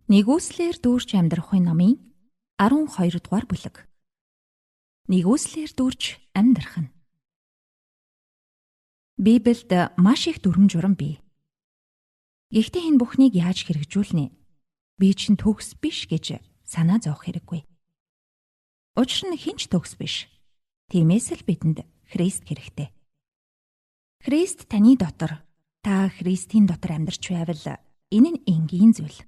Нигүүлслээр дүүрч амьдрахын номын 12 дугаар бүлэг. Нигүүлслээр дүүрч амьдрах нь. Библиэд маш их дүрэм журам бий. Гэхдээ энэ бүхнийг яаж хэрэгжүүлнэ? Би чинь төгс биш гэж санаа зовох хэрэггүй. Учир нь хэн ч төгс биш. Тиймээс л бидэнд Христ хэрэгтэй. Христ таны дотор, та Христийн дотор амьдарч байвал энэ нь энгийн зүйл.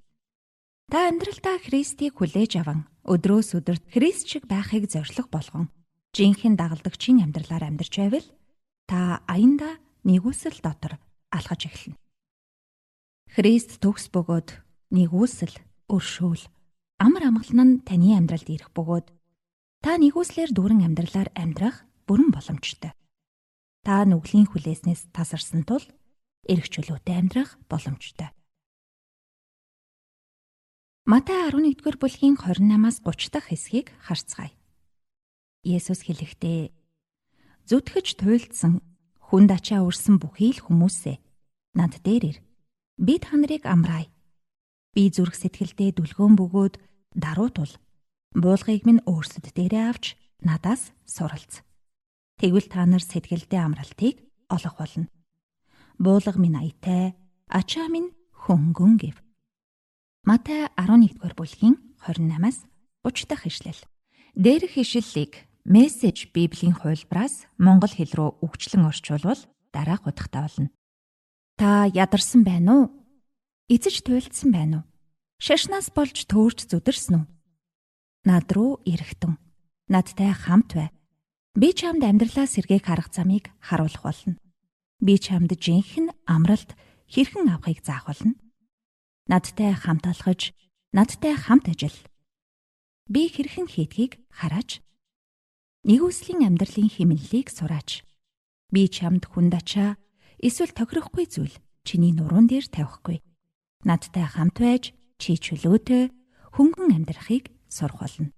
Та амьдралдаа Христийг хүлээж аван өдрөөс өдөрт Христ шиг байхыг зорилго болгон жинхэнэ дагалдагчийн амьдралаар амьдарч байвал та аяндаа нигүүлсэл дотор алхаж эхэлнэ. Христ төгс бөгөөд нигүүлсэл, өршөөл, амар амгалан нь таны амьдралд ирэх бөгөөд та нигүүлслээр дүүрэн амьдралаар амьдрах бүрэн боломжтой. Та нүглийн хүлээснээс тасарсан тул эрх чөлөөтэй амьдрах боломжтой. Матай 11-р бүлгийн 28-аас 30 дахь хэсгийг харцгаая. Есүс хэлэхдээ зүтгэж туйлдсан хүнд ачаа өрсөн бүхий л хүмүүсээ над дээр ир. Би та нарыг амраая. Би зүрх сэтгэлдээ дүлгөөн бөгөөд даруй тул буулгыг минь өөрсөд дээрээ авч надаас суралц. Тэгвэл та нар сэтгэлдээ амралтыг олох болно. Буулга минь аятай, ачаа минь хөнгөн гэв. Матай 11-р бүлгийн 28-аас 30 дахь ишлэл. Дээрх ишлэлийг Мессеж Библийн хувилбараас монгол хэл рүү өгчлөн орчуулвал дараах утгатай болно. Та ядарсан байна уу? Эзэж туйлдсан байна уу? Шашнаас болж төөрч зүдэрсэн үү? Над руу ирэхтэн. Надтай хамт бай. Би чамд амьдралаа сэргээх арга замыг харуулах болно. Би чамд жинхэнэ амралт хэрхэн авахыг заах болно. Надтай хамт алхаж, надтай хамт ажил. Би хэрхэн хийдгийг хараач. Нигүүлслийн амьдралын хэмнэлийг сураач. Би чамд хүнд ачаа эсвэл тохирохгүй зүйл чиний нуруунд дээр тавихгүй. Надтай хамт байж чи чөлөөтэй хөнгөн амьдрахыг сурах болно.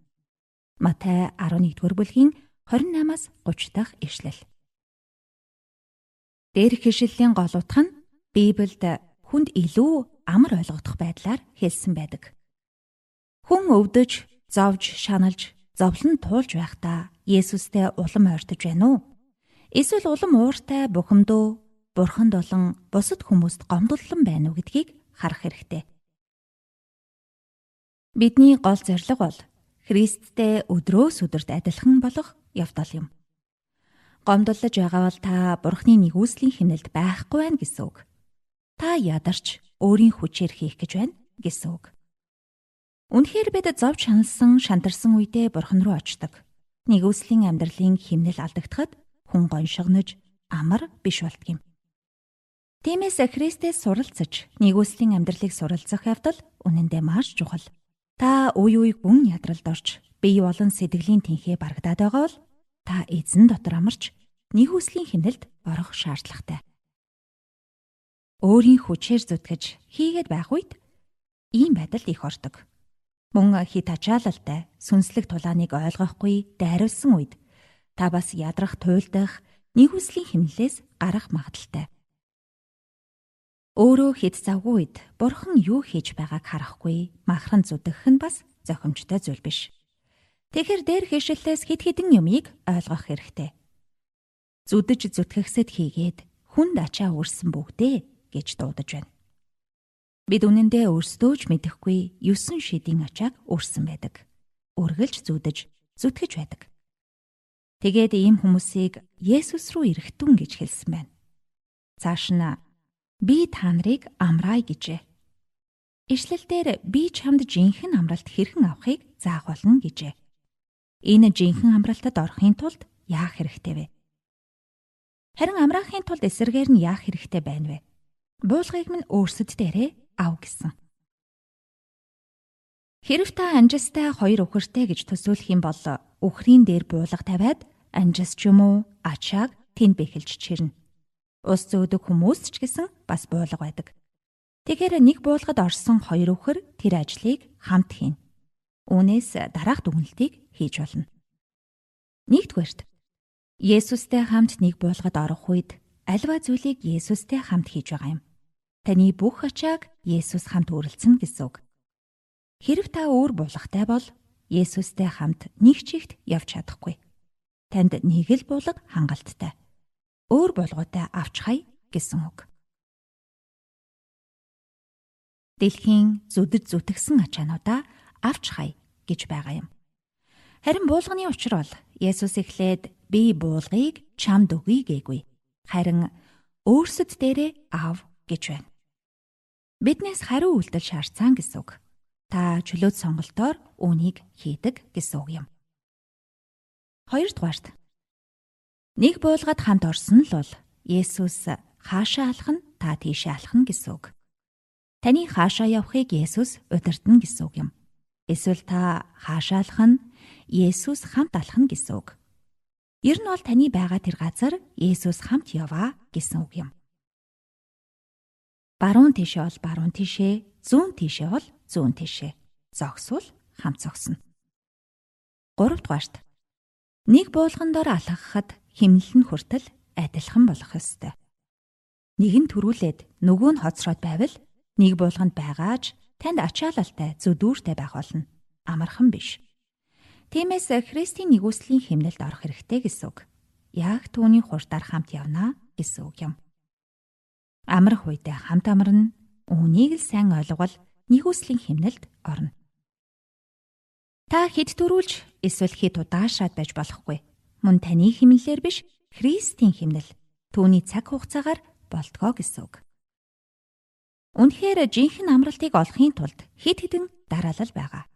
Матай 11-р бүлгийн 28-аас 30 дахь ишлэл. Дээрх ишлэлийн гол утга нь Библиэд хүнд илүү амар ойлгогдох байдлаар хэлсэн байдаг. Хүн өвдөж, зовж, шаналж, зовлон туулж байхдаа Есүстэй улам ойртож байна уу? Эсвэл улам ууртай, бухимдуу, бурханд болон бусад хүмүүст гомдлон байна уу гэдгийг харах хэрэгтэй. Бидний гол зорилго бол Христтэй өдрөөс өдөрт адилхан болох явдал юм. Гомдлож байгаа бол та Бурхны нигүүлслийн хэмнэлд байхгүй байна гэсэн үг. Та ядарч өөрийн хүчээр хийх гэж байна гэсэн үг. Үнэхээр бид зовж шаналсан, шантарсан үедээ Бурхан руу очдог. Нигүүлслийн амьдралын хэмнэл алдагдахад хүн гоншигнож амар биш болдго юм. Тиймээс Христээс суралцаж, нигүүлслийн амьдралыг суралцах явдал үнэндээ маш чухал. Та үе үе гүн ядралд орж, бие болон сэтгэлийн тэнхээ барагдаад байгаа бол та эзэн дотор амарч нигүүлслийн хэмнэлд орох шаардлагатай. Өөрийн хүчээр зүтгэж хийгээд байх үед ийм байдалд их ордог. Мөн хит ачаалалтай сүнслэг тулааныг ойлгохгүй дайруулсан үед та бас ядрах, туйлдах, нигүүлслийн хэмнэлээс гарах магадлалтай. Өөрөө хэд завгүй үед Бурхан юу хийж байгааг харахгүй махран зүдэх нь бас зохимжтой зүйл биш. Тэгэхээр дээрх ишлэлээс хэд хэдэн юмыг ойлгох хэрэгтэй. Зүдэж зүтгэхсэд хийгээд хүнд ачаа үрсэн бүгдээ гэж дуудаж байна. Бид үнэндээ өөрсдөө ч мэдэхгүй 9 шидийн ачааг үрсэн байдаг. Үргэлж зүдэж зүтгэж байдаг. Тэгээд ийм хүмүүсийг Есүс рүү ирэхтүн гэж хэлсэн байна. Цааш нь би та нарыг амраая гэжээ. Ишлэл дээр би чамд жинхэнэ амралт хэрхэн авахыг заах болно гэжээ. Энэ жинхэнэ амралтад орохын тулд яах хэрэгтэй вэ? Харин амраахын тулд эсрэгээр нь яах хэрэгтэй байна вэ? Буулгыг минь өөрсөд дээрээ ав гэсэн. Хэрв та анжистай хоёр үхэртэй гэж төсөөлөх юм бол үхрийн дээр буулга тавиад анжис ч юм уу ачааг тэнд бэхэлж чирнэ. Ус зөөдөг хүмүүс ч гэсэн бас буулга байдаг. Тэгэхээр нэг буулгад орсон хоёр үхэр тэр ажлыг хамт хийнэ. Үүнээс дараах дүгнэлтийг хийж болно. Нэгдүгээрт Есүстэй хамт нэг буулгад орох үед альва зүйлийг Есүстэй хамт хийж байгаа юм. Таны бүх ачааг Есүс хамт үрэлцэнэ гэсэн үг. Хэрв та өөр булгатай бол Есүстэй хамт нэг чигт явж чадахгүй. Танд нэг л булга хангалттай. Өөр булгуутай авч хай гэсэн үг. Дэлхийн зүдэд зүтгсэн ачаануудаа авч хай гэж байгаа юм. Харин буулганы учир бол Есүс эхлээд би буулгыг чамд өгье гээгүй. Харин өөрсөд дээрээ ав гэж байна. Биднээс хариу үйлдэл шаардсан гэсэн үг. Та чөлөөт сонголтоор үүнийг хийдэг гэсэн үг юм. Хоёрдугаарт нэг буулгад хамт орсон л бол Есүс хаашаа алах нь та тийшээ алах нь гэсэн үг. Таны хаашаа явахыг Есүс удирдна гэсэн үг юм. Эсвэл та хаашаа алах нь Есүс хамт алах нь гэсэн үг. Ер нь бол таны байгаа тэр газар Есүс хамт яваа гэсэн үг юм. Баруун тийшээ бол баруун тийшээ, зүүн тийшээ бол зүүн тийшээ. Зогсвол хамт зогсно. Гуравдугаарт нэг буулган дор алхахад химнэл нь хүртэл адилхан болох ёстой. Нэг нь төрүүлээд нөгөө нь хоцроод байвал нэг буулганд байгаач танд ачаалалтай зүдүүртэй байх болно. Амархан биш. Тиймээс Христийн нэгүслийн химнэлд орох хэрэгтэй гэсэн үг. Яг түүний хурдаар хамт явна гэсэн үг юм. Амрах үедээ хамт амарна, үүнийг л сайн ойлгвол нэгүслийн химнэлд орно. Та хэд төрүүлж эсвэл хэд удаашраад байж болохгүй. Мөн таны химнэлээр биш, Христийн химнэл түүний цаг хугацаагаар болдгоо гэсэн үг. Үнэхээр жинхэнэ амралтыг олохын тулд хэд хэдэн дараалал байгаа.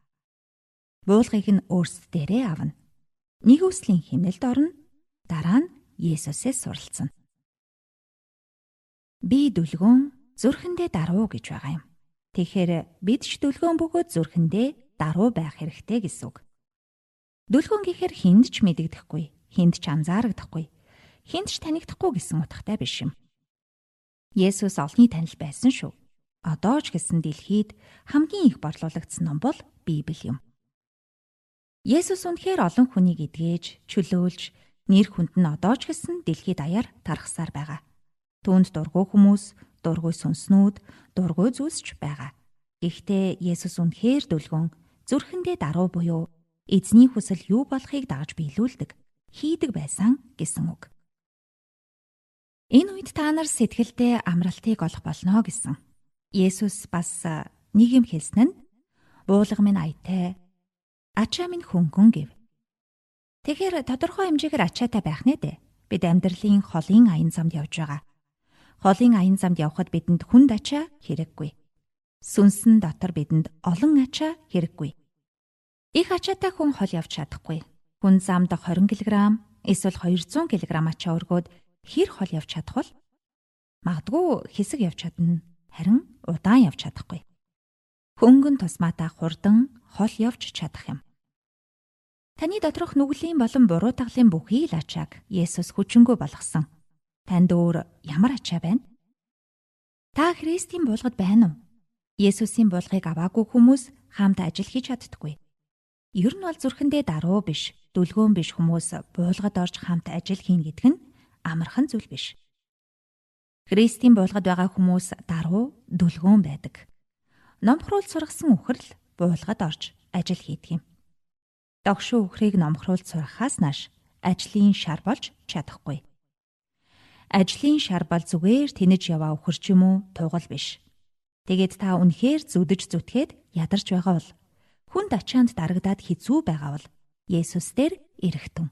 Буулгыг нь өөрсд дээрээ авна. Нэгүслийн химнэлд орно. Дараа нь Есүсээс суралцна. Би дүлгөөн зүрхэндээ даруй гэж байгаа юм. Тэгэхээр бид ч дүлгөөн бөгөөд зүрхэндээ даруй байх хэрэгтэй гэсэн үг. Дүлгөөн гэхээр хүнд ч мэдэгдэхгүй, хүнд ч анзаарагдахгүй, хүнд ч танигдахгүй гэсэн утгатай биш юм. Есүс олонний танил байсан шүү. Одоо ч гэсэн дэлхийд хамгийн их борлуулагдсан ном бол Библи юм. Есүс үнэхээр олон хүнийг эдгэж, чөлөөлж, нэр хүнд нь одоо ч гэсэн дэлхийд даяар тархсаар байгаа. Түүнд дургүй хүмүүс, дургүй сүнснүүд, дургүй зүйлсч байгаа. Гэхдээ Есүс үнэхээр дүлгөн, зүрхэндээ даруй буюу эзний хүсэл юу болохыг дагаж биелүүлдэг, хийдэг байсан гэсэн үг. Энэ үед та нар сэтгэлдээ амралтыг олох болно гэсэн. Есүс бас нэг юм хэлсэн нь буулга минь аятай, ачаа минь хөнгөн гэв. Тэгэхээр тодорхой хэмжээгээр ачаатай байх нэ дээ. Бид амьдралын холын аян замд явж байгаа. Холын аян замд явхад бидэнд хүнд ачаа хэрэггүй. Сүнсэн дотор бидэнд олон ачаа хэрэггүй. Их ачаатай хүн хол явж чадахгүй. Хүн замд 20 кг эсвэл 200 кг ачаа өргөөд хэр хол явж чадах вэ? Магадгүй хэсэг явж чадна, харин удаан явж чадахгүй. Хөнгөн тусмаатай хурдан хол явж чадах юм. Таны доторх нүглийн болон буруу таглын бүхий л ачааг Есүс хүчингүй болгосон. Танд өөр ямар ачаа байна? Та Христийн буулгад байна уу? Есүсийн буулгыг аваагүй хүмүүс хамт ажил хийж чаддаггүй. Ер нь бол зүрхэндээ даруй биш, дүлгөөн биш хүмүүс буулгад орж хамт ажил хийнэ гэдэг нь амархан зүйл биш. Христийн буулгад байгаа хүмүүс даруй, дүлгөөн байдаг. Номхруулж сургасан үхрэл буулгад орж ажил хийдэг юм. Догшин үхрийг номхруулж сургахаас нааш ажлын шар болж чадахгүй. Ажлын шар бол зүгээр тэнэж яваа үхэр ч юм уу тугал биш. Тэгээд та үнэхээр зүдэж зүтгээд ядарч байгаа бол хүнд ачаанд дарагдаад хэцүү байгаа бол Есүс дээр ирэхтэн.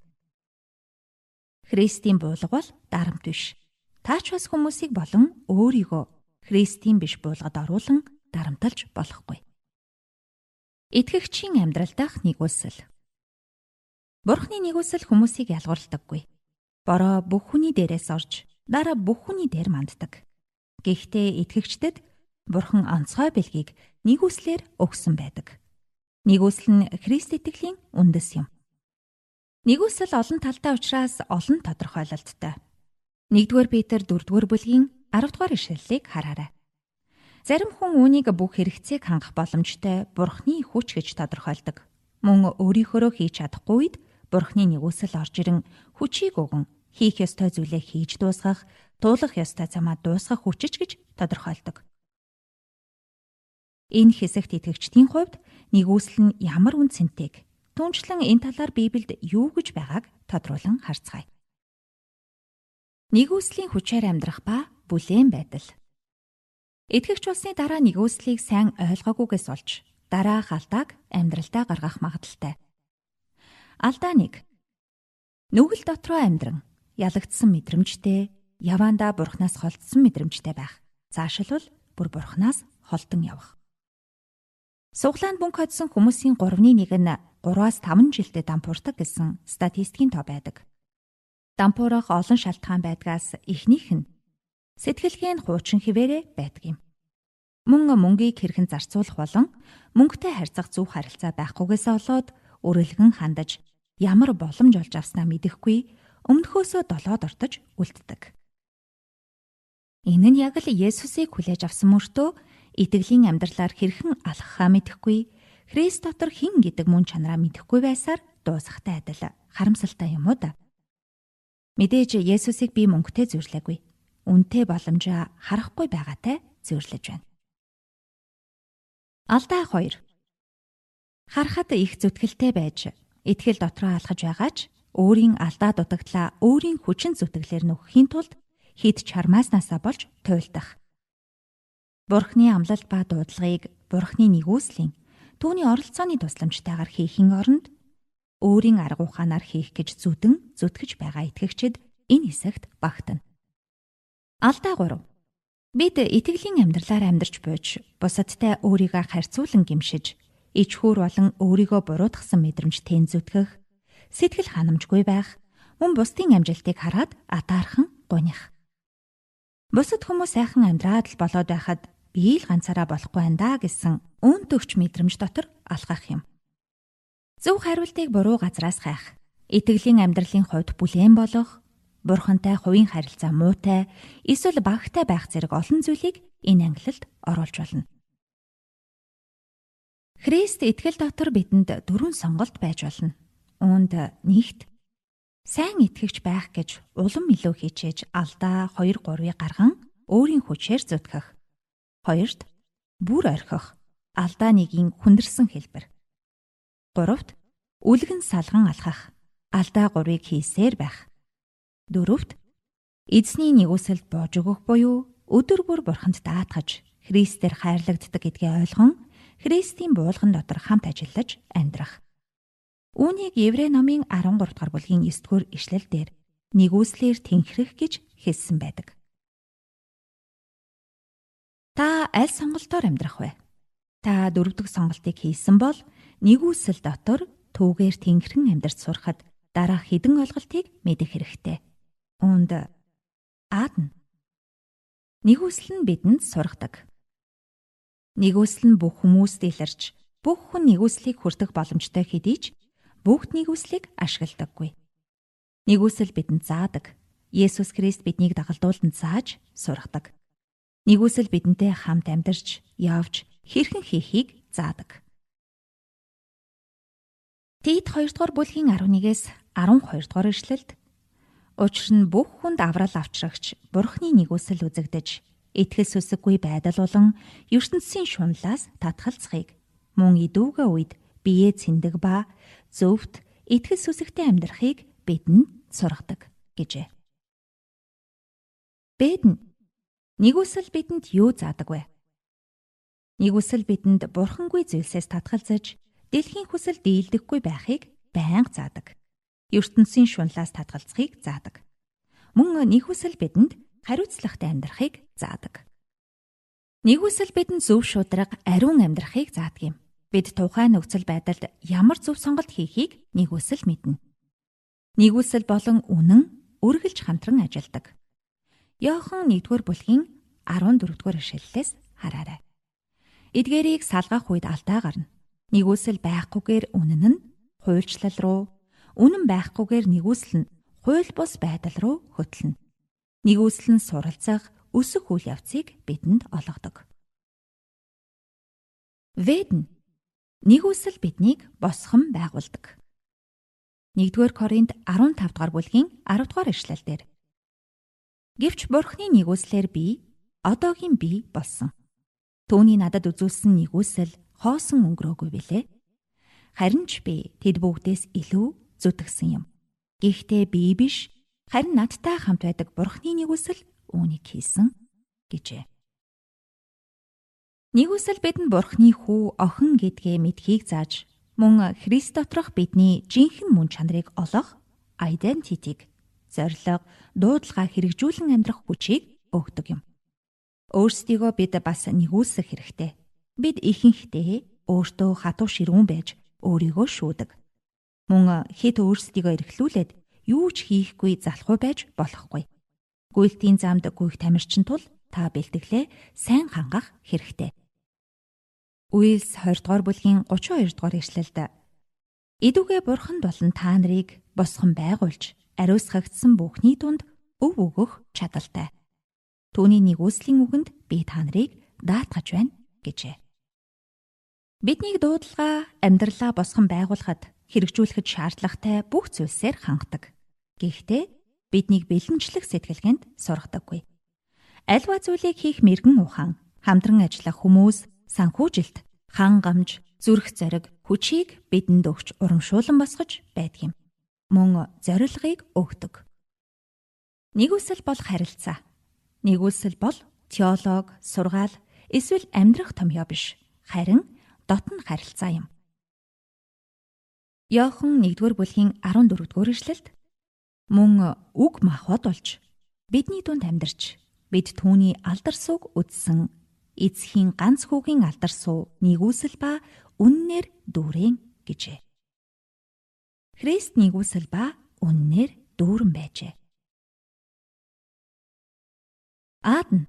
Христийн буулга бол дарамт биш. Та ч бас хүмүүсийг болон өөрийгөө Христийн биш буулгад оруулан дарамталж болохгүй. Итгэгчийн амьдрал дахь нэгүсэл. Бурхны нэгүсэл хүмүүсийг ялгуурлдаггүй. Бороо бүх хүний дээрээс орж, дараа бүх хүний дээр манддаг. Гэхдээ итгэгчдэд Бурхан онцгой бэлгийг нэгүслээр өгсөн байдаг. Нэгүсэл нь Христ итгэлийн үндэс юм. Нэгүсэл олон талтай учраас олон тодорхойлолттой. 1-р Петр 4-р бүлгийн 10-р ишлэлийг хараарай. Зарим хүн үүнийг бүх хэрэгцээг хангах боломжтой Бурхны хүч гэж тодорхойлдог. Мөн өөрийнхөөрөө хийж чадахгүй үед Бурхны нэгүсэл орж ирэн хүчийг өгөн хийх ёстой зүйлээ хийж дуусгах, туулах ёстой замаа дуусгах хүчиж гэж тодорхойлдог. Энэ хэсэгт итгэгчдийн хувьд нэгүсэл нь ямар үн цэнтэйг, түүнчлэн энэ талаар Библиэд юу гэж байгааг тодруулан харцгаая. Нэгүслийн хүчээр амьдрах ба бүлээн байдал. Итгэгч болсны дараа нэгүслийг сайн ойлгоогүйгээс болж дараах алдааг амьдралдаа гаргах магадлалтай. Алдаа 1. Нүгэл дотроо амьдран ялагдсан мэдрэмжтэй, яваандаа бурхнаас холдсон мэдрэмжтэй байх. Цаашилбал бүр бурхнаас холдон явах. Суглаанд мөнгө хоцсон хүмүүсийн 3-ны 1 нь 3-5 жилдээ дампуурдаг гэсэн статистикийн тоо байдаг. Дампуурах олон шалтгаан байдгаас эхнийх нь сэтгэлгээ нь хуучин хэвээрээ байдаг юм. Мөн мөнгийг хэрхэн зарцуулах болон мөнгөтэй харьцах зөв харилцаа байхгүйгээсээ болоод үрэлгэн хандаж ямар боломж олж авснаа мэдэхгүй өмнөхөөсөө долоод ортож үлддэг. Энэ нь яг л Есүсийг хүлээж авсан мөртөө итгэлийн амьдралаар хэрхэн алхахаа мэдэхгүй, Христ дотор хэн гэдэг мөн чанараа мэдэхгүй байсаар дуусахтай адил харамсалтай юм уу да. Мэдээж Есүсийг би мөнгөтэй зүйрлээгүй. Үнэтэй боломжоо харахгүй байгаатай зүйрлэж байна. Алдаа 2. Харахад их зүтгэлтэй байж, итгэл дотроо алхаж байгаа ч өөрийн алдаа дутагдлаа өөрийн хүчин зүтгэлээр нөхөхийн тулд хэд чармааснасаа болж туйлдах. Бурхны амлалт ба дуудлагыг Бурхны нэгүслийн түүний оролцооны тусламжтайгаар хийхин оронд өөрийн арга ухаанаар хийх гэж зүдэн зүтгэж байгаа итгэгчид энэ хэсэгт багтана. Алдаа 3. Бид итгэлийн амьдралаар амьдарч буйж бусадтай өөрийгөө харьцуулан гимшиж, ич хөөр болон өөрийгөө буруутгасан мэдрэмж тэн зүтгэх, сэтгэл ханамжгүй байх, мөн бусдын амжилтыг хараад атаархан гуних. Бусад хүмүүс сайхан амьдраад л болоод байхад би л ганцаараа болохгүй байна да гэсэн үн төгч мэдрэмж дотор алхах юм. Зөв хариултыг буруу газраас хайх, итгэлийн амьдралын хувьд бүлээн болох, бурхантай хувийн харилцаа муутай, эсвэл багтай байх зэрэг олон зүйлийг энэ ангилалд оруулж болно. Христ итгэл дотор бидэнд дөрвөн сонголт байж болно. Үүнд нэгт сайн итгэгч байх гэж улам илүү хичээж алдаа 2 3-ыг гарган өөрийн хүчээр зүтгэх. Хоёрт бүр орхих, алдаа нэгийн хүндэрсэн хэлбэр. Гуравт үлгэн салган алхах, алдаа 3-ыг хийсээр байх. Дөрөвт эзний нэгүсэлд боож өгөх буюу өдөр бүр бурханд даатгаж Христээр хайрлагддаг гэдгээ ойлгон Христийн буулган дотор хамт ажиллаж амьдрах. Үүнийг Еврей номын 13 дугаар бүлгийн 9 дугаар ишлэл дээр нэгүслээр тэнхрэх гэж хэлсэн байдаг. Та аль сонголтоор амьдрах вэ? Та дөрөв дэх сонголтыг хийсэн бол нэгүсэл дотор түүгээр тэнхрэн амьдарч сурахад дараах хэдэн ойлголтыг мэдэх хэрэгтэй. Үүнд аад нь нэгүсэл нь бидэнд сургадаг. Нэгүсэл нь бүх хүмүүст илэрч, бүх хүн нэгүслийг хүртэх боломжтой хэдий ч бүгд нэгүслийг ашигладаггүй. Нэгүсэл бидэнд заадаг. Есүс Христ биднийг дагалдуулан зааж сургадаг. Нэгүсэл бидэнтэй хамт амьдарч, явж, хэрхэн хийхийг заадаг. Тит 2 дугаар бүлгийн 11-ээс 12 дугаар ишлэлд учир нь бүх хүнд аврал авчрагч Бурхны нэгүсэл үзэгдэж, итгэл сүсэггүй байдал болон ертөнцийн шунлаас татгалзахыг мөн идүүгээ үед биеэ цэндэг ба зөвхт итгэл сүсэгтэй амьдрахыг бидэнд сургадаг гэжээ. Бэд нь нэгүсэл бидэнд юу заадаг вэ? Нэгүсэл бидэнд бурхангүй зүйлсээс татгалзаж дэлхийн хүсэл дийлдэхгүй байхыг байнга заадаг. ертөнцийн шунлаас татгалзахыг заадаг. Мөн нэгүсэл бидэнд хариуцлагатай амьдрахыг заадаг. Нэгүсэл бидэнд зөв шударга, ариун амьдрахыг заадаг юм. Бид тухайн нөхцөл байдалд ямар зөв сонголт хийхийг нэгүсэл мэднэ. Нэгүсэл болон үнэн үргэлж хамтран ажилладаг. Иохан 1-р бүлгийн 14-р ишлэлээс хараарай. Эдгээрийг салгах үед алдаа гарна. Нэгүсэл байхгүйгээр үнэн нь хуульчлал руу, үнэн байхгүйгээр нэгүсэл нь хууль бус байдал руу хөтлөнө. Нэгүсэл нь суралцах, өсөх үйл явцыг бидэнд олгодог. Вэд нь нэгүсэл биднийг босгон байгуулдаг. 1-р Коринт 15 дугаар бүлгийн 10 дугаар ишлэл дээр. Гэвч Бурхны нэгүслээр би одоогийн би болсон. Түүний надад үзүүлсэн нэгүсэл хоосон өнгөрөөгүй билээ. Харин ч би тэд бүгдээс илүү зүтгэсэн юм. Гэхдээ би биш, харин надтай хамт байдаг Бурхны нэгүсэл үүнийг хийсэн гэжээ. Нэгүсэл бидэнд Бурхны хүү охин гэдгээ мэдхийг зааж, мөн Христ доторх бидний жинхэнэ мөн чанарыг олох identity-г, зорилго, дуудлага хэрэгжүүлэн амьдрах хүчийг өгдөг юм. Өөрсдийгөө бид бас нэгүүлсэх хэрэгтэй. Бид ихэнхдээ өөртөө хатуу ширүүн байж өөрийгөө шүүдэг. Мөн хэд өөрсдийгөө эрхлүүлээд юу ч хийхгүй залхуу байж болохгүй. Гүйлтийн замд гүйх тамирчин тул та бэлтгэлээ сайн хангах хэрэгтэй. Үйлс 20 дугаар бүлгийн 32 дугаар ишлэлд Идүгэ Бурхан болон та нарыг босгон байгуулж ариусгагдсан бүхний дунд өв өгөх чадалтай. Түүний нэгүслийн үгэнд би та нарыг даатгаж байна гэжээ. Биднийг дуудлага, амьдралаа босгон байгуулахад хэрэгжүүлэхэд шаардлагатай бүх зүйлсээр хангадаг. Гэхдээ биднийг бэлэнчлэх сэтгэлгээнд сургадаггүй. Альва зүйлийг хийх мэрэгэн ухаан, хамтран ажиллах хүмүүс, санхүүжилт, хангамж, зүрх зориг, хүчийг бидэнд өгч урамшуулан босгож байдаг юм. Мөн зорилгыг өгдөг. Нэгүсэл бол харилцаа. Нэгүсэл бол теолог, сургаал, эсвэл амьдрах томьёо биш. Харин дотн харилцаа юм. Иохан 1-р бүлгийн 14-р эшлэлд мөн үг махбод болж бидний дунд амьдарч бид түүний алдар сууг үзсэн эцгийн ганц хүүгийн алдар суу нэгүсэл ба үннээр дүүрэн гэжээ. Христ нэгүсэл ба үннээр дүүрэн байжээ. Аад нь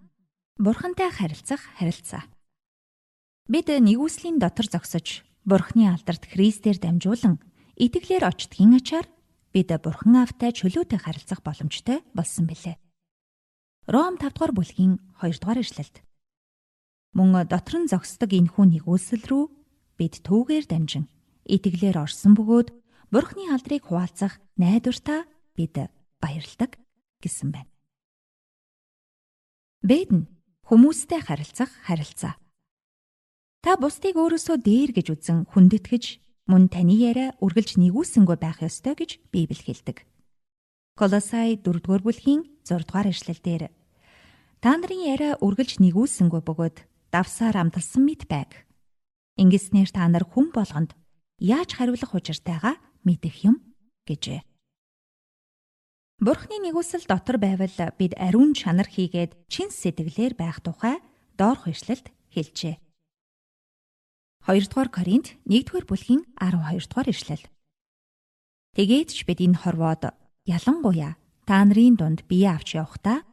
Бурхантай харилцах харилцаа. Бид нэгүслийн дотор зогсож Бурхны алдарт Христээр дамжуулан итгэлээр очдгийн ачаар бид Бурхан Аавтай чөлөөтэй харилцах боломжтой болсон билээ. Ром 5 дугаар бүлгийн 2 дугаар эшлэлд мөн дотор нь зогсдог энэхүү нэгүсэл рүү бид түүгээр дамжин итгэлээр орсон бөгөөд Бурхны алдрыг хуваалцах найдвартаа бид баярладаг гэсэн байна. Бэд нь хүмүүстэй харилцах харилцаа. Та бусдыг өөрөөсөө дээр гэж үзэн хүндэтгэж мөн таны яриа үргэлж нэгүсэнгүй байх ёстой гэж Библи хэлдэг. Колосай 4-р бүлгийн 6-р эшлэл дээр та нарын яриа үргэлж нэгүсэнгүй бөгөөд давсаар амталсан мэт байг. Ингэснээр та нар хүн болгонд яаж хариулах учиртайгаа мэдэх юм гэжээ. Бурхны нэгүсэл дотор байвал бид ариун чанар хийгээд чин сэтгэлээр байх тухай доорх ишлэлд хэлжээ. 2-р Коринт 1-р бүлгийн 12-р ишлэл. Тэгээд ч бид энэ хорвоод ялангуяа та нарын дунд бие авч явахдаа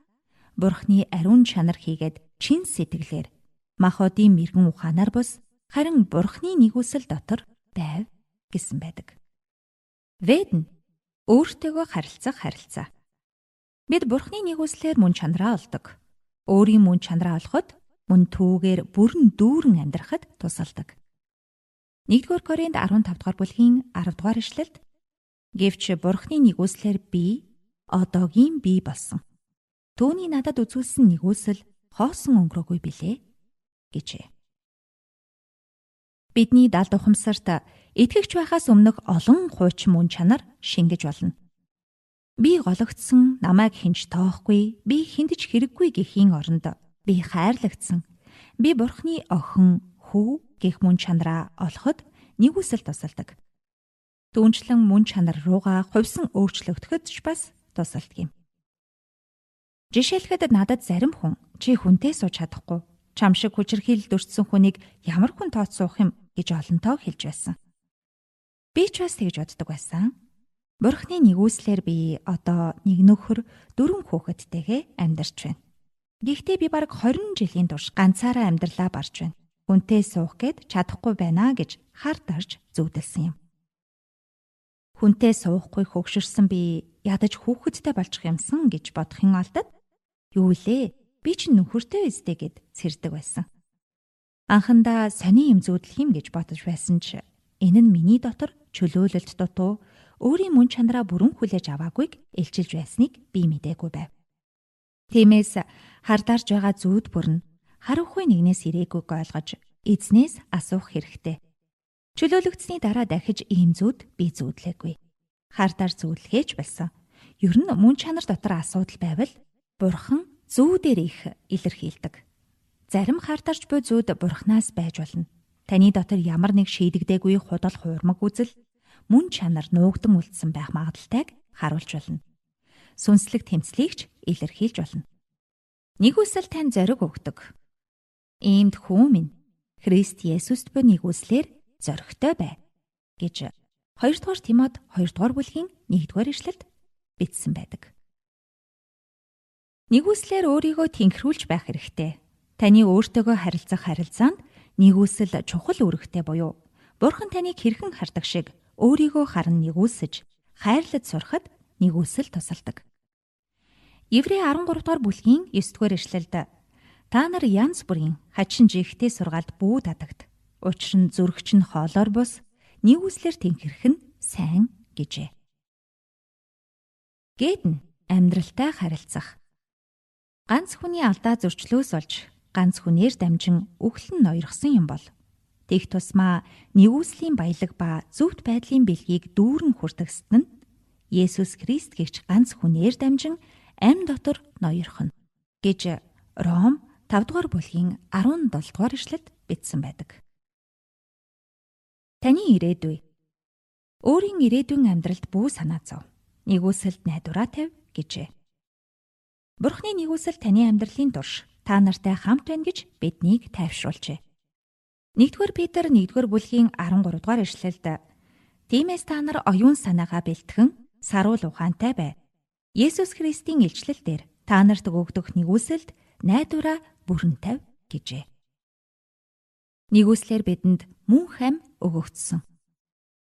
Бурхны ариун чанар хийгээд чин сэтгэлээр махбодын мэргэн ухаанаар бус харин Бурхны нэгүсэл дотор байв гэсэн байдаг. Вэд нь өөртөөгөө харилцах харилцаа. Бид Бурхны нэгүслээр мөн чанараа олдог. Өөрийн мөн чанараа олоход мөн түүгээр бүрэн дүүрэн амьдрахад тусалдаг. 1-р Коринт 15 дугаар бүлгийн 10 дугаар ишлэлд гэвч Бурхны нэгүслээр би одоогийн би болсон. Түүний надад үзүүлсэн нэгүсэл хоосон өнгөрөөгүй билээ гэжээ. Бидний далд ухамсарт итгэгч байхаас өмнөх олон хуучин мөн чанар шингэж болно. Би гологдсон, намайг хинч тоохгүй, би хүнд ч хэрэггүй гэхийн оронд би хайрлагдсан, би Бурхны охин, хүү гэх мөн чанараа олоход нэгүсэл тусалдаг. Түүнчлэн мөн чанар руугаа хувьсан өөрчлөгдөхөд ч бас тусалдаг юм. Жишээлхэд надад зарим хүн чи хүнтэй сууж чадахгүй, чам шиг хүчирхийлэлд өртсөн хүнийг ямар хүн тооцсуух юм гэж олонтоо хэлж байсан. Би ч бас тэгж боддог байсан. Бурхны нэгүслээр би одоо нэг нөхөр 4 хүүхэдтэйгээ амьдарч байна. Гэхдээ би бараг 20 жилийн турш ганцаараа амьдралаа барж байна. Хүнтэй суух гээд чадахгүй байна гэж хар дарж зүудэлсэн юм. Хүнтэй суухгүй хөгшөрсөн би ядаж хүүхэдтэй болчих юмсан гэж бодохын алдад юу лээ? Би чинь нөхөртэй өстэй гэд цэрдэг байсан. Анхандаа сони юм зүүдлэх юм гэж бодож байсан ч энэ нь миний дотор чөлөөлөлт дутуу өөрийн мөн чанараа бүрэн хүлээж аваагүйг илчилж байсныг би мдээгүй байв. Тиймээс хардарж байгаа зүүд бүр нь харанхуй нэгнээс ирээгүйг ойлгож эзнээс асуух хэрэгтэй. Чөлөөлөгдсөний дараа дахиж ийм зүуд би зүүдлээгүй. Хардаар зүүдлэхээч болсон. Ер нь мөн чанар дотор асуудал байвал Бурхан зүүдээр их илэрхийлдэг. Зарим хардарч буй зүүд Бурханаас байж болно. Таны дотор ямар нэг шийдэгдээгүй худал хуурмаг үзэл мөн чанар нуугдан үлдсэн байх магадлалтайг харуулж болно. Сүнслэг тэмцлийг ч илэрхийлж болно. Нэгүсэл тань зориг өгдөг. Иймд хүү минь Христ Есүст буй нэгүслээр зоригтой бай гэж 2-р Тимот 2-р бүлгийн 1-р эшлэлд бичсэн байдаг. Нэгүслээр өөрийгөө тэнхрүүлж байх хэрэгтэй. Таны өөртөөгөө харилцах харилцаанд нэгүсэл чухал үүрэгтэй буюу Бурхан таныг хэрхэн хардаг шиг өөрийгөө харан нэгүсэж, хайрлаж сурахад нэгүсэл тусалдаг. Еврей 13 дугаар бүлгийн 9 дугаар эшлэлд та нар янз бүрийн хачин жихтэй сургаалд бүү татагд. Учир нь зүрхч нь хоолоор бус нэгүслэр тэнхэрх нь сайн гэжээ. Гээд нь амьдралтай харилцах. Ганц хүний алдаа зөрчлөөс болж ганц хүнээр дамжин үхэл нь ноёрхсон юм бол тех тусмаа нэгүслийн баялаг ба зөвхт байдлын бэлгийг дүүрэн хүртэгсэд нь Есүс Христ гэгч ганц хүнээр дамжин ам дотор ноёрхоно гэж Ром 5 дугаар бүлгийн 17 дугаар эшлэлд бичсэн байдаг. Таны ирээдүй. Өөрийн ирээдүйн амьдралд бүү санаа зов. Нэгүсэлд найдвараа тавь гэжээ. Бурхны нэгүсэл таны амьдралын турш та нартай хамт байна гэж биднийг тайвшруулжээ. 1-р Петр 1-р бүлгийн 13 дугаар эшлэлд тиймээс та нар оюун санаагаа бэлтгэн саруул ухаантай бай. Есүс Христийн илчлэл дээр та нарт өгөгдөх нэгүсэлд найдвараа бүрэн тавь гэжээ. Нэгүслээр бидэнд мөн хам өгөгдсөн.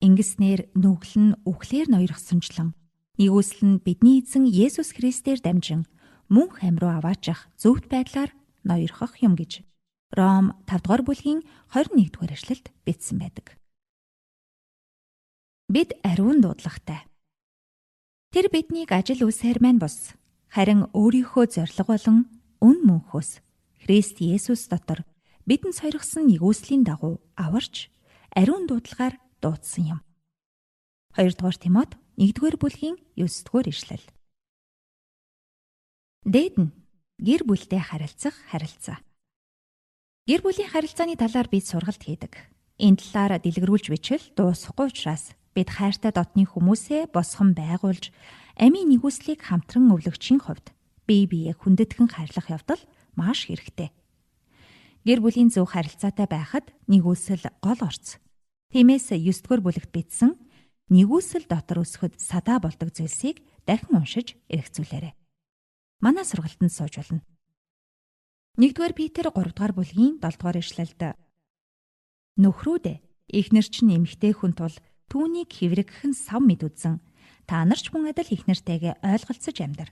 Ингэснээр нүгэл нь үхлээр ноёрхсончлон нэгүсэл нь бидний эзэн Есүс Христээр дамжин мөн хам руу аваачих зөвхт байдлаар ноёрхох юм гэж Ром 5 дугаар бүлгийн 21 дугаар эшлэлд бичсэн байдаг. Бид ариун дуудлагатай. Тэр биднийг ажил үйлсээр маань бус харин өөрийнхөө зорилго болон үн мөнхөөс Христ Есүс дотор бидэнд сойрхсон нэгүслийн дагуу аварч ариун дуудлагаар дуудсан юм. 2-р Тимот 1-р бүлгийн 9-р эшлэл. Дээд нь гэр бүлтэй харилцах харилцаа. Гэр бүлийн харилцааны талаар бид сургалт хийдэг. Энэ талаар дэлгэрүүлж бичил дуусахгүй учраас бид хайртай дотны хүмүүсээ босгон байгуулж амийн нэгүслийг хамтран өвлөгчийн хувьд бие биеэ хүндэтгэн хайрлах явдал маш хэрэгтэй. Гэр бүлийн зөв харилцаатай байхад нэгүсэл гол орц. Тиймээс 9-р бүлэгт бичсэн нэгүсэл дотор өсөхөд садаа болдог зүйлсийг дахин уншиж эргцүүлээрэй. Манай сургалтанд сууж болно. 1-р Петр 3-р бүлгийн 7-р эшлэлд нөхрүүдээ эхнэр чинь эмэгтэй хүн тул түүнийг хэврэгхэн сав мэд үзэн та нар ч мөн адил эхнэртэйгээ ойлголцож амьдар.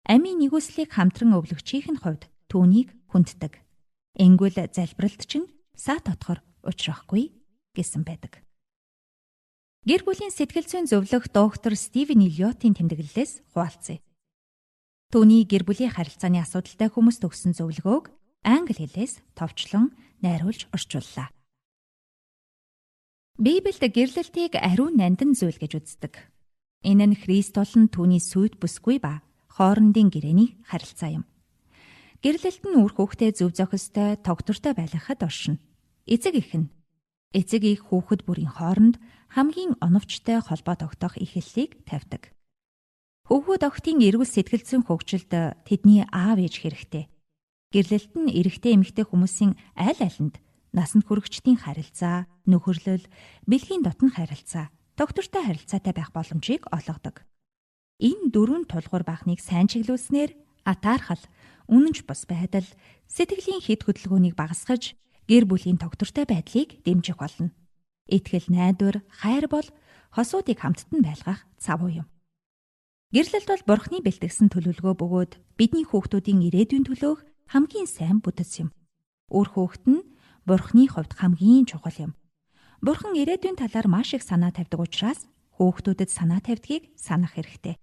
Амийн нэгүслийг хамтран өвлөгчийн нь хувьд түүнийг хүнддэг. Ингүүл залбиралд чинь саа дотгор учрахгүй гэсэн байдаг. Гэр бүлийн сэтгэл зүйн зөвлөх доктор Стивен Эллиотын тэмдэглэлээс хуваалцъя. Түүний гэр бүлийн харилцааны асуудалтай хүмүүст өгсөн зөвлөгөөг англи хэлээс товчлон найруулж орчууллаа. Библиэд гэрлэлтийг ариун нандин зүйл гэж үздэг. Энэ нь Христ болон түүний сүйт бүсгүй ба хоорондын гэрээний харилцаа юм. Гэрлэлт нь үр хүүхдээ зөв зохистой, тогтвортой байлгахад оршино. Эцэг эх нь эцэг их хүүхэд бүрийн хооронд хамгийн оновчтой холбоо тогтоох эхлэлийг тавьдаг. Хөвгүүд охидын эрүүл сэтгэл зүйн хөгжилд тэдний аав ээж хэрэгтэй. Гэрлэлт нь эрэгтэй эмэгтэй хүмүүсийн аль алинд насанд хүрэгчдийн харилцаа, нөхөрлөл, бэлгийн дотн харилцаа, тогтвортой харилцаатай байх боломжийг олгодог. Энэ дөрвөн тулгуур баахныг сайн чиглүүлснээр атаархал, үнэнч бус байдал, сэтгэлийн хэд хөдөлгөөнийг багасгаж, гэр бүлийн тогтвортой байдлыг дэмжих болно. Итгэл, найдвар, хайр бол хосуудыг хамтд нь байлгах цавуу юм. Гэрлэлт бол Бурхны бэлтгэсэн төлөвлөгөө бөгөөд бидний хүүхдүүдийн ирээдүйн төлөөх хамгийн сайн бүтэц юм. Үр хүүхэд нь Бурхны хувьд хамгийн чухал юм. Бурхан ирээдүйн талаар маш их санаа тавьдаг учраас хүүхдүүдэд санаа тавьдгийг санах хэрэгтэй.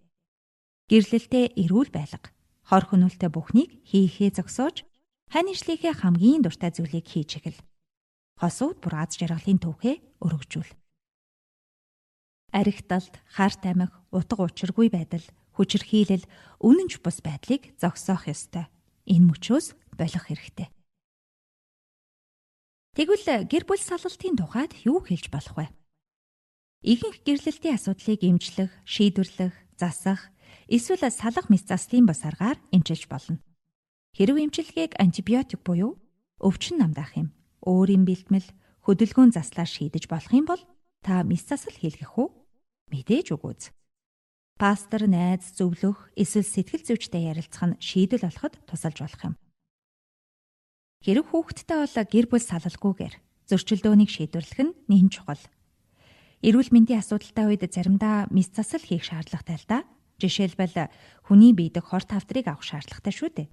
Гэрлэлтээ эрүүл байлга, хор хөнөөлтэй бүхнийг хийхээ зогсоож Хань ижлийнхээ хамгийн дуртай зүйлийг хийж эхэл. Хосууд бүр аз жаргалын төвхөө өргөжүүл. Аригталт, харт амих, утга учиргүй байдал, хүчирхийлэл, үнэнч бус байдлыг зогсоох ёстой. Энэ мөчөөс болох хэрэгтэй. Тэгвэл гэр бүл салалтын тухайд юу хэлж болох вэ? Ихэнх гэрлэлтийн асуудлыг эмчлэх, шийдвэрлэх, засах, эсвэл салах мэс заслын бус аргаар эмчилж болно. Хэрв эмчилгээг антибиотик буюу өвчин намдаах юм, өөрийн бэлтгэл, хөдөлгөөн заслаар шийдэж болох юм бол та мэс засал хийлгэх үү? Мэдээж үгүй. Пастор, найз, зөвлөх, эсвэл сэтгэл зүйчтэй ярилцах нь шийдэл олоход тусалж болох юм. Хэрв хүүхэдтэй бол гэр бүл салалгүйгээр зөрчилдөөнийг шийдвэрлэх нь нэн чухал. Эрүүл мэндийн асуудалтай үед заримдаа мэс засал хийх шаардлагатай л да. Жишээлбэл хүний бие дэх хор тавдрыг авах шаардлагатай шүү дээ.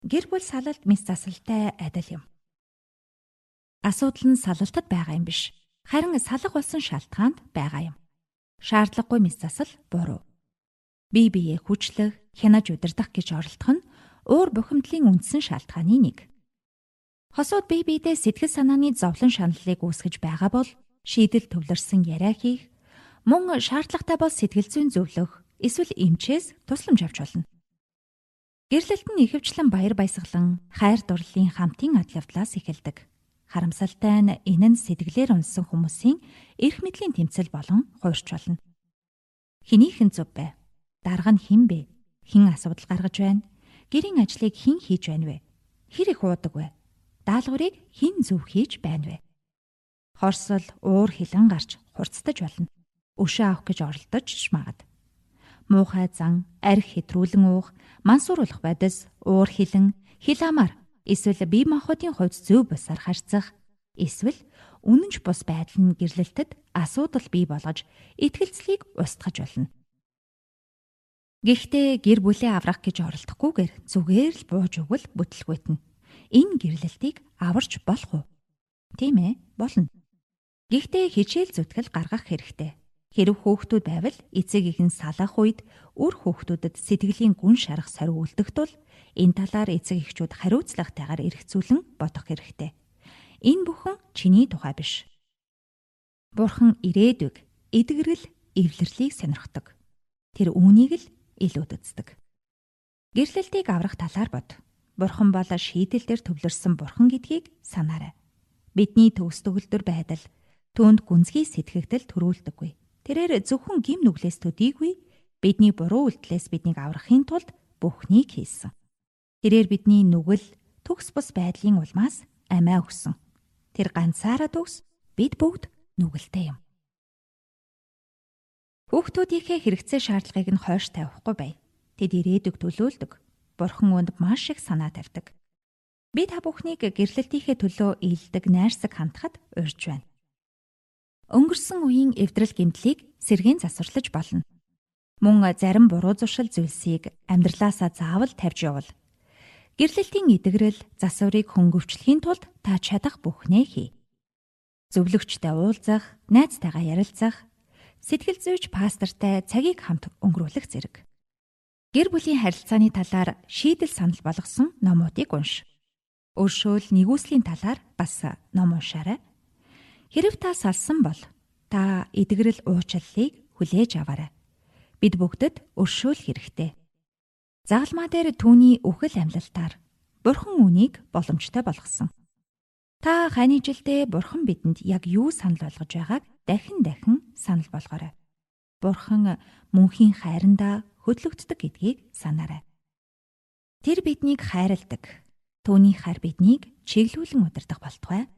Гэр бүл салалт мэс засалтай адил юм. Асуудал нь салалтад байгаа юм биш. Харин салах болсон шалтгаанд байгаа юм. Шаардлагагүй мэс засал буруу. Бие биеэ хүчлэх, хянаж удирдах гэж оролдох нь уур бухимдлын үндсэн шалтгааны нэг. Хосууд бие биедээ сэтгэл санааны зовлон шаналлыг үүсгэж байгаа бол шийдэл төвлөрсөн яриа хийх, мөн шаардлагатай бол сэтгэл зүйн зөвлөх, эсвэл эмчээс тусламж авч болно. Гэрлэлт нь ихэвчлэн баяр баясгалан, хайр дурлалын хамтын адил явдлаас эхэлдэг. Харамсалтай нь энэ нь сэтгэлээр унсан хүмүүсийн эрх мэдлийн тэмцэл болон хувирч болно. Хэнийхэн зөв бэ? Дарга нь хэн бэ? Хэн асуудал гаргаж байна? Гэрийн ажлыг хэн хийж байна вэ? Хэр их уудаг вэ? Даалгаврыг хэн зөв хийж байна вэ? Хорсол, уур хилэн гарч хурцтаж болно. Өшөө авах гэж оролдож магад. Муухай зан, арх хэтрүүлэн уух, мансууруулах бодис, уур хилэн, хил амаар эсвэл бие махбодын хувьд зөв бусаар харьцах, эсвэл үнэнч бус байдал нь гэрлэлтэд асуудал бий болгож итгэлцлийг устгаж болно. Гэхдээ гэр бүлээ аврах гэж оролдохгүйгээр зүгээр л бууж өгвөл бүтлгүйтнэ. Энэ гэрлэлтийг аварч болох уу? Тийм ээ, болно. Гэхдээ хичээл зүтгэл гаргах хэрэгтэй. Хэрв хүүхдүүд байвал эцэг их нь салах үед үр хүүхдүүдэд сэтгэлийн гүн шарах сорив үлдэх тул энэ талаар эцэг эхчүүд хариуцлагатайгаар эргцүүлэн бодох хэрэгтэй. Энэ бүхэн чиний тухай биш. Бурхан ирээдүйг, эдгэрэл, эвлэрлийг сонирхдог. Тэр үүнийг л илүүд үздэг. Гэрлэлтийг аврах талаар бод. Бурхан бол шийдэл дээр төвлөрсөн бурхан гэдгийг санаарай. Бидний төгс төгөлдөр байдал түүнд гүнзгий сэтгэгдэл төрүүлдэггүй. Тэрээр зөвхөн гим нүглээс төдийгүй бидний буруу үйлдэлээс биднийг аврахын тулд бүхнийг хийсэн. Тэрээр бидний нүгэл, төгс бус байдлын улмаас амиа өгсөн. Тэр ганцаараа төгс, бид бүгд нүгэлтэй юм. Хүүхдүүдийнхээ хэрэгцээ шаардлагыг нь хойш тавихгүй бай. Тэд ирээдүг төлөөлдөг. Бурхан үүнд маш их санаа тавьдаг. Би та бүхнийг гэрлэлтийнхээ төлөө ийдэг найрсаг хандхад урьж байна. Өнгөрсөн үеийн эвдрэл гэмтлийг сэргээн засварлаж болно. Мөн зарим буруу зуршил зүйлсийг амьдралаасаа заавал тавьж явуул. Гэрлэлтийн эдгэрэл засварыг хөнгөвчлөхийн тулд та чадах бүхнээ хий. Зөвлөгчтэй уулзах, найзтайгаа ярилцах, сэтгэл зүйч пастортай цагийг хамт өнгөрүүлэх зэрэг. Гэр бүлийн харилцааны талаар шийдэл санал болгосон номуудыг унш. Өршөөл нэгүслийн талаар бас ном уншаарай. Хэрв та салсан бол та эдгэрэл уучлалыг хүлээж аваарай. Бид бүгдэд өршөөл хэрэгтэй. Загалмаа дээр түүний үхэл амьлалтаар Бурхан үүнийг боломжтой болгосон. Та хань жилдээ Бурхан бидэнд яг юу санал болгож байгааг дахин дахин санал болгоорой. Бурхан мөнхийн хайрандаа хөдлөгддөг гэдгийг санаарай. Тэр биднийг хайрладаг. Түүний хайр биднийг чиглүүлэн удирдах болтугай.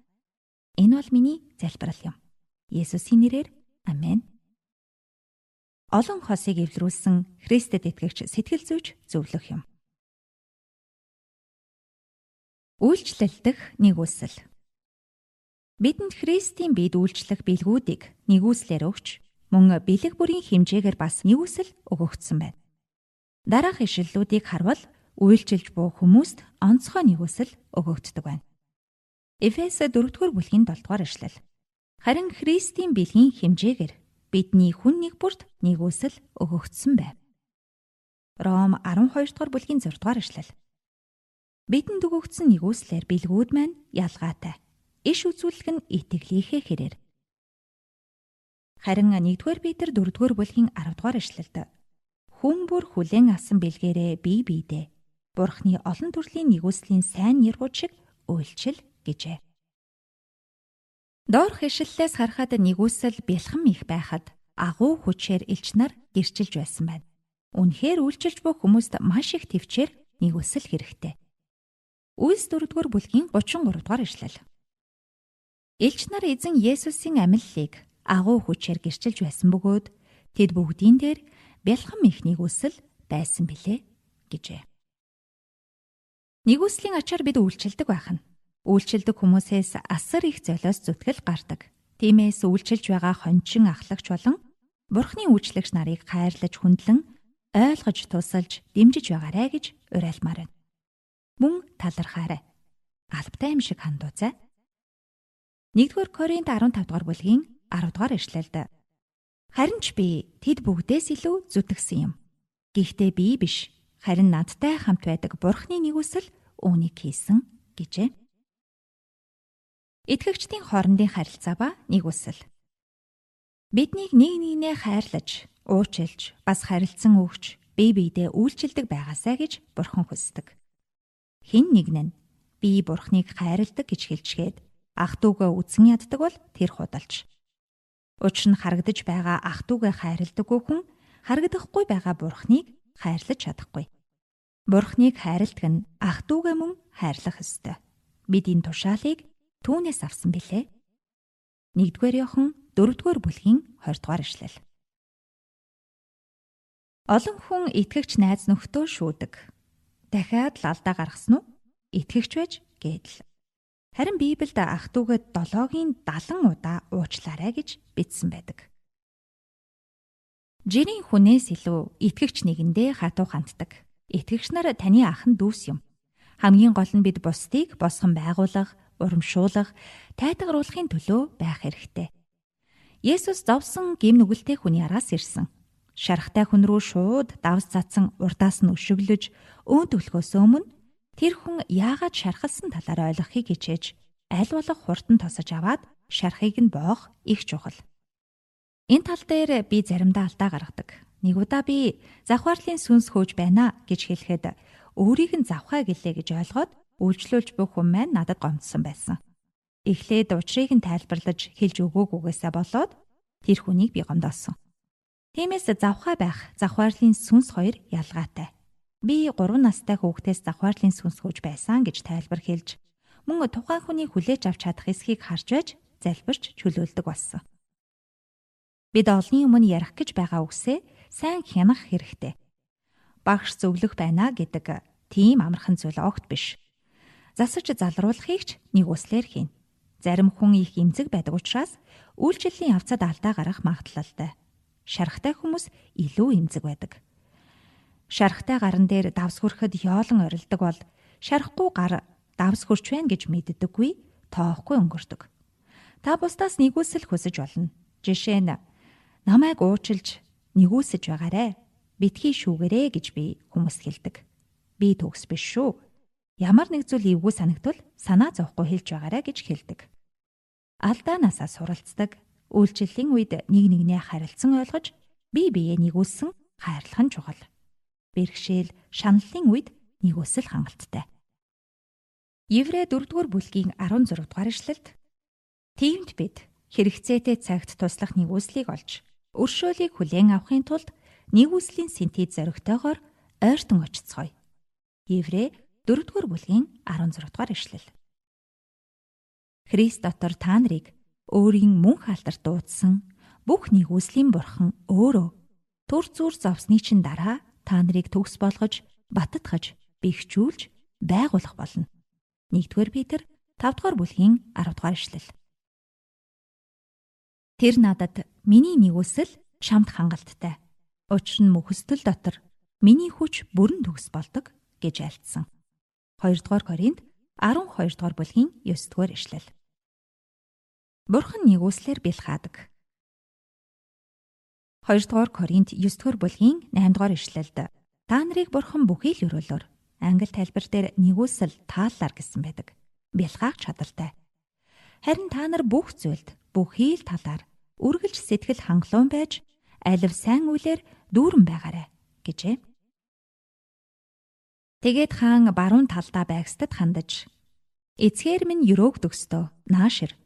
Энэ бол миний залбирал юм. Есүсийн нэрээр амен. Олон хосыг эвлэрүүлсэн Христэд итгэгч сэтгэл зүйч зөвлөх юм. Үйлчлэл дэх нэгүсэл. Бидэнд Христийн бид үйлчлэх бэлгүүдийг нэгүслээр өгч, мөн бэлэг бүрийн хэмжээгээр бас нэгүсэл өгөгдсөн байна. Дараах ишлэлүүдийг харвал үйлчилж буй хүмүүст онцгой нэгүсэл өгөгддөг байна. Эфес 4-р бүлгийн 7-р эшлэл. Харин Христийн бэлгийн хэмжээгээр бидний хүн нэг бүрт нэгүсэл өгөгдсөн байв. Ром 12-р бүлгийн 6-р эшлэл. Бидэнд өгөгдсөн нэгүслэр бэлгүүд маань ялгаатай. Иш үзүүлэх нь итгэлийнхээ хэрээр. Харин 1-р Петр 4-р бүлгийн 10-р эшлэлд хүн бүр хүлээн авсан бэлгээрээ бие биедээ Бурхны олон төрлийн нэгүслийн сайн нэрвүүд шиг үйлчил гэжээ. Доорх ишлэлээс харахад нэгүсэл бэлхэм их байхад агуу хүчээр элч нар гэрчилж байсан байна. Үнэхээр үйлчилж буй хүмүүст маш их төвчээр нэгүсэл хэрэгтэй. Үйлс 4-р бүлгийн 33-р ишлэл. Элч нар эзэн Есүсийн амьллыг агуу хүчээр гэрчилж байсан бөгөөд тэд бүгдийн дээр бялхам их нэгүсэл байсан билээ гэжээ. Нэгүслийн ачаар бид үйлчилдэг байх нь. Үйлчилдэг хүмүүсээс асар их золиос зүтгэл гардаг. Тиймээс үйлчилж байгаа хончин ахлагч болон Бурхны үйлчлэгч нарыг хайрлаж хүндлэн ойлгож тусалж дэмжиж байгаарай гэж уриалмаар байна. Мөн талархаарай. Албатай юм шиг хандууцай. 1-р Коринт 15 дугаар бүлгийн 10 дугаар эшлэлд харин ч би тэд бүгдээс илүү зүтгэсэн юм. Гэхдээ би биш, харин надтай хамт байдаг Бурхны нэгүсэл үүнийг хийсэн гэжээ. Итгэгчдийн хоорондын харилцаа ба нэгүсэл. Биднийг нэг нэгнээ хайрлаж, уучлж, бас харилцан өгч, бие биедээ үйлчилдэг байгаасай гэж Бурхан хүсдэг. Хэн нэг нь би Бурханыг хайрладаг гэж хэлчихэд ах дүүгээ үзэн яддаг бол тэр худалч. Учир нь харагдаж байгаа ах дүүгээ хайрладаггүй хүн харагдахгүй байгаа Бурханыг хайрлаж чадахгүй. Бурханыг хайрладаг нь ах дүүгээ мөн хайрлах ёстой. Бид энэ тушаалыг түүнээс авсан билээ. 1-р Иохан 4-р бүлгийн 20-р эшлэл. Олон хүн итгэгч найз нөхдөө шүүдэг. Дахиад л алдаа гаргасан уу? Итгэгч байж гэдэл. Харин Библиэд ах дүүгээ 7-гийн 70 удаа уучлаарай гэж бичсэн байдаг. Жирийн хүнээс илүү итгэгч нэгэндээ хатуу ханддаг. Итгэгч нар таны ах нь дүүс юм. Хамгийн гол нь бид бусдыг босгон байгуулах, урамшуулах, тайтгаруулахын төлөө байх хэрэгтэй. Есүс зовсон гим нүгэлтэй хүний араас ирсэн. Шарахтай хүн рүү шууд давс цацсан урдаас нь өшөглөж, өөн түлхөөс өмнө тэр хүн яагаад шархалсан талаар ойлгохыг хичээж, аль болох хурдан тосож аваад шархыг нь боох их чухал. Энэ тал дээр би заримдаа алдаа гаргадаг. Нэг удаа би завхаарлын сүнс хөөж байна гэж хэлэхэд өөрийг нь завхаа гэлээ гэж ойлгоод үйлчлүүлж буй хүн маань надад гомдсон байсан. Эхлээд учрыг нь тайлбарлаж хэлж өгөөгүйгээсээ болоод тэр хүнийг би гомдоосон. Тиймээс завхаа байх, завхаарлын сүнс хоёр ялгаатай. Би 3 настай хүүхдээс завхаарлын сүнс хөөж байсан гэж тайлбар хэлж, мөн тухайн хүний хүлээж авч чадах эсхийг харж байж залбирч чөлөөлдөг болсон. Бид олонний өмнө ярих гэж байгаа үгсээ сайн хянах хэрэгтэй. Багш зөвлөх байна гэдэг тийм амархан зүйл огт биш. Засаж залруулахыг ч нэгүслэр хийнэ. Зарим хүн их эмзэг байдаг учраас үйлчлэлийн явцад алдаа гарах магадлалтай. Шарахтай хүмүүс илүү эмзэг байдаг. Шарахтай гаран дээр давс хүрэхэд ёолон орилдог бол шарахгүй гар давс хөрч байна гэж мэддэггүй, тоохгүй өнгөрдөг. Та бусдаас нэгүсэл хүсэж болно. Жишээ нь намайг уучлж нэгүсэж байгаарэ. Битгий шүүгээрэй гэж би хүмүүст хэлдэг. Би төгс биш шүү. Ямар нэг зүйл эвгүй санагдвал санаа зовхгүй хэлж байгаарэ гэж хэлдэг. Алдаанаасаа суралцдаг. Үйлчлэлийн үед нэг нэгнээ харилцан ойлгож бие биеэ нэгүүлсэн хайрлах нь чухал. Бэрхшээл, шаналлын үед нэгүсэл хангалттай. Еврей 4-р бүлгийн 16 дугаар эшлэлд тиймд бид хэрэгцээтэй цагт туслах нэгүслийг олж өршөөлийг хүлээн авахын тулд нэгүслийн сэнтий зоригтойгоор ойртон очицгоё. Еврей 4-р бүлгийн 16 дугаар эшлэл. Христ дотор та нарыг өөрийн мөнх алдарт дуудсан бүх нэгүслийн бурхан өөрөө төр зүр зовсны чинь дараа та нарыг төгс болгож, баттгаж, бэхжүүлж байгуулах болно. 1-р Петр 5-р бүлгийн 10-р эшлэл. Тэр надад миний нэгүсэл чамд хангалттай. Учир нь мөхөстөл дотор миний хүч бүрэн төгс болдог гэж альцсан. 2-р Коринт 12-р бүлгийн 9-р эшлэл. Бурхан нэгүслэр бэлхаадаг. 2-р Коринт 9-р бүлгийн 8-р эшлэлд та нарыг Бурхан бүхий л өрөөлөөр Англи тайлбар дээр нигүүлсэл тааллаар гэсэн байдаг. Бялхаах чадaltaй. Харин та нар бүх зүйлд бүхий л талаар үргэлж сэтгэл хангалуун байж алив сайн үйлээр дүүрэн байгаарай гэжээ. Тэгээд хаан баруун талдаа байгстад хандаж, "Эцгээр минь өрөөгдөгстөө наашир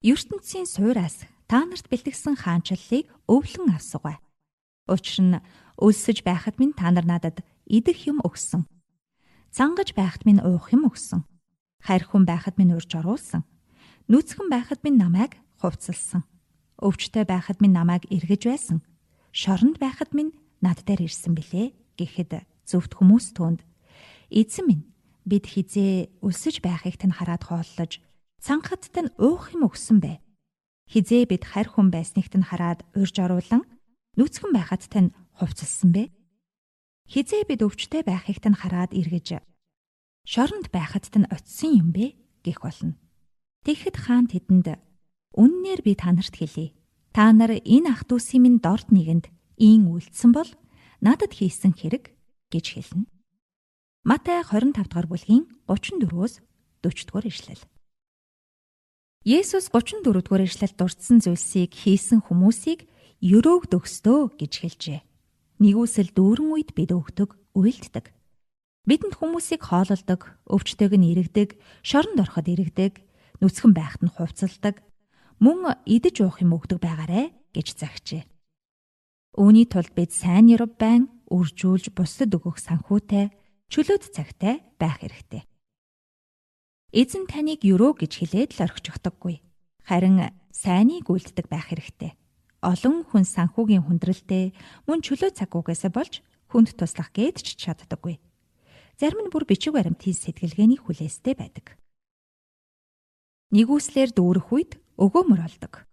ертөнцийн суураас та нарт бэлтгэсэн хаанчлалыг өвлөн авсугай. Учир нь өлсөж байхад минь та нар надад идэх юм өгсөн. Цангаж байхад минь уух юм өгсөн. Харь хүн байхад минь урьж оруулсан. Нүцгэн байхад минь намайг хувцалсан. Өвчтэй байхад минь намайг эргэж байсан. Шоронд байхад минь над дээр ирсэн билээ" гэхэд зөвхт хүмүүс түүнд, "Эзэн минь, бид хизээ өлсөж байхыг тань хараад хооллож, цанхад тань уух юм өгсөн бэ? Хизээ бид харь хүн байсныг тань хараад урьж оруулан, нүцгэн байхад тань хувцалсан бэ? Хизээ бид өвчтэй байхыг тань хараад эргэж, шоронд байхад тань очисон юм бэ?" гэх болно. Тэгэхэд хаан тэдэнд, "Үннээр би та нарт хэлье. Та нар энэ ах дүүсийн минь дорд нэгэнд ийн үйлдсэн бол надад хийсэн хэрэг" гэж хэлнэ. Матай 25 дугаар бүлгийн 34-өөс 40 дугаар ишлэл. Есүс 34 дугаар ишлэлд дурдсан зүйлсийг хийсэн хүмүүсийг өрөөгдөгстөө гэж хэлжээ. Нигүүлсэл дүүрэн үед бид өгдөг, уйлддаг. Бидэнд хүмүүсийг хоололдог, өвчтөйг нь эргэдэг, шоронд ороход эргэдэг, нүцгэн байхад нь хувцалдаг, мөн идэж уух юм өгдөг байгаарэ гэж загчээ. Үүний тулд бид сайн ёров байн үржүүлж бусдад өгөх санхүүтэй, чөлөөт цагтай байх хэрэгтэй. Эзэн таныг өрөө гэж хэлээд л орхичихдоггүй. Харин сайныг үйлддэг байх хэрэгтэй. Олон хүн санхүүгийн хүндрэлтэй мөн чөлөө цаггүйгээсээ болж хүнд туслах гээд ч чаддаггүй. Зарим нь бүр бичиг баримтын сэтгэлгээний хүлээстэй байдаг. Нигүүслэр дүүрэх үед өгөөмөр олдог.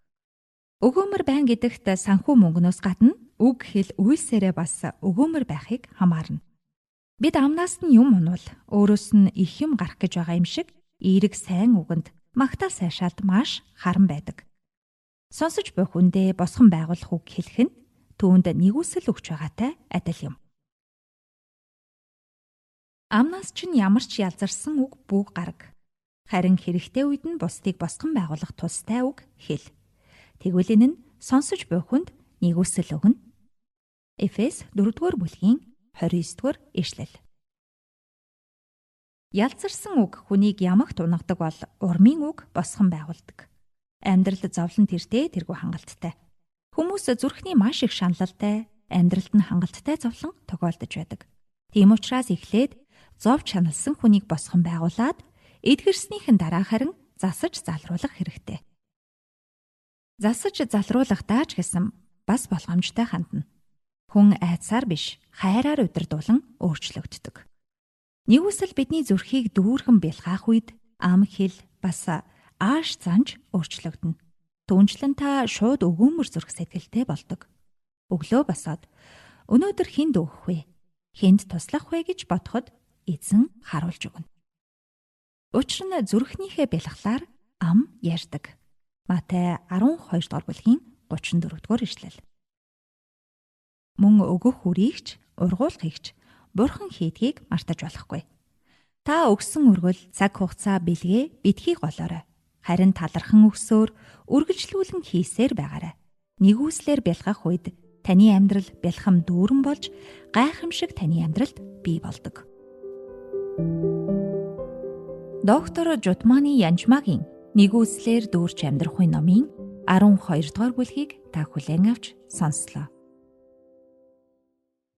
Өгөөмөр байна гэдэгт санхүү мөнгнөөс гадна үг хэл үйлсээрээ бас өгөөмөр байхыг хамаарна. Бид амнаас нь юм унвал өөрөөс нь их юм гарах гэж байгаа юм шиг эерэг сайн үгэнд магтаал сайшаалд маш харан байдаг. Сонсож буй хүндээ босгон байгуулах үг хэлэх нь түүнд нигүүлсэл өгч байгаатай адил юм. Амнаас чинь ямар ч ялзарсан үг бүү гараг. Харин хэрэгтэй үед нь бусдыг босгон байгуулах тустай үг хэл. Тэгвэл энэ нь сонсож буй хүнд нигүүлсэл өгнө. Эфес 4-р бүлгийн 29-р ишлэл. Ялзарсан үг хүнийг ямагт унагадаг бол урмын үг босгон байгуулдаг. Амьдрал зовлон тэртээ тэргүй хангалттай. Хүмүүс зүрхний маш их шаналлтай, амьдралд нь хангалттай зовлон тохиолдож байдаг. Тийм учраас эхлээд зов чаналсан хүнийг босгон байгуулад эдгэрснийхэн дараа харин засаж залруулах хэрэгтэй. Засаж залруулахдаа ч гэсэн бас болгоомжтой хандна. Хүн айдсаар биш, хайраар удирдуулан өөрчлөгддөг. Нигүүлсэл бидний зүрхийг дүүргэн бялхаах үед ам хэл бас ааш занж өөрчлөгдөнө. Түүнчлэн та шууд өгөөмөр зүрх сэтгэлтэй болдог. Өглөө босоод өнөөдөр хүнд өгөх вэ? Хүнд туслах вэ гэж бодоход эзэн харуулж өгнө. Учир нь зүрхнийхээ бялхлаар ам ярьдаг. Матай 12 дугаар бүлгийн 34 дугаар ишлэл. Мөн өгөх үрийгч, ургуулахыгч Бурхан хийдгийг мартаж болохгүй. Та өгсөн өргөл цаг хугацаа бэлгээ битгий голоорой. Харин талархан өгсөөр үргэлжлүүлэн хийсээр байгаарай. Нигүүслэр бялхах үед таны амьдрал бялхам дүүрэн болж гайхамшиг таны амьдралд бий болдог. Доктор Жутманы Янжмагийн Нигүүслэр дүүрч амьдрахуй номын 12 дугаар бүлгийг та хүлээн авч сонслоо.